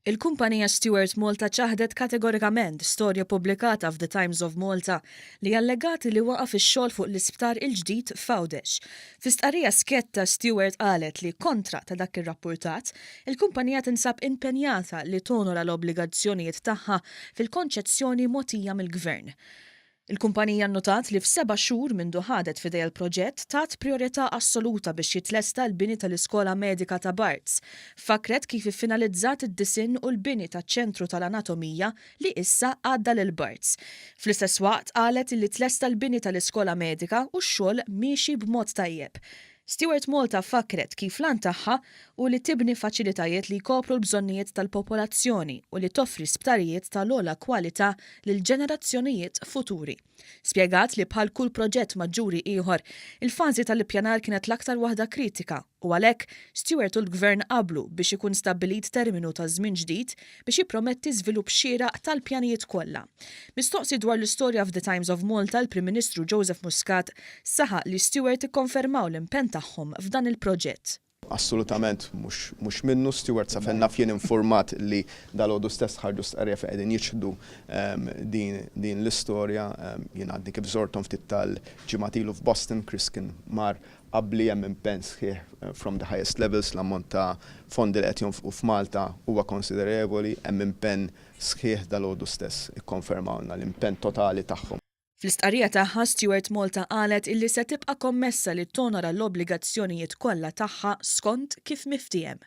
Il-kumpanija Steward Malta ċaħdet kategorikament storja pubblikata f'The Times of Malta li allegat li waqaf ix-xogħol fuq l-isptar il-ġdid f'Għawdex. Fi stqarrija skjetta, Steward qalet li kontra ta' dak irrappurtat, il-kumpanija tinsab impenjata li tonora l-obbligazzjonijiet tagħha fil-konċessjoni mogħtija mill-Gvern. Il-kumpanija nnotat li f'7 xhur mindu ħadet f'idejha l-proġett tat priorità assoluta biex jitlesta l-bini tal-Iskola Medika ta' Barts. Fakret kif iffinalizzat id-disinn u l-bini taċ-ċentru tal-anatomija li issa għadda lil Barts. Fl-istess waqt qalet li tlesta l-bini tal-Iskola Medika u x-xogħol miexi b'mod tajjeb. Steward Malta fakret kif l-għan tagħha hu li tibni faċilitajiet li jkopru l-bżonnijiet tal-popolazzjoni u li toffri sptarijiet tal-ogħla kwalità lil ġenerazzjonijiet futuri. Spjegat li bħal kull proġett maġġuri ieħor, il-fażi tal-ippjanar kienet l-aktar waħda kritika u għalhekk Steward u l-Gvern qablu biex ikun stabbilit terminu ta' żmien ġdid biex jipprometti żvilupp xieraq tal-pjanijiet kollha. Mistoqsi dwar l-istorja f'The Times of Malta, l-Prim Ministru Joseph Muscat saħaq li Steward ikkonfermaw l-impenn tagħhom f'dan il-proġett. Assolutament mhux minnu. Steward, sa fejn naf jien informat li dalgħodu stess ħarġu stqarrija fejn qegħdin jiċħdu din l-istorja. Jien għadni kif żorthom ftit tal-ġimgħat ilu f'Boston, Chris kien mar qabli. Hemm impenn sħiħ from the highest levels, l-ammont ta' fondi li qed jonfqu f'Malta huwa konsiderevoli, hemm impenn sħiħ, dalgħodu stess ikkonfermawlna l-impenn totali tagħhom. Fl-istqarrija tagħha, Steward Malta qalet illi se tibqa' kommessa li tonora l-obbligazzjonijiet kollha tagħha skont kif miftiehem.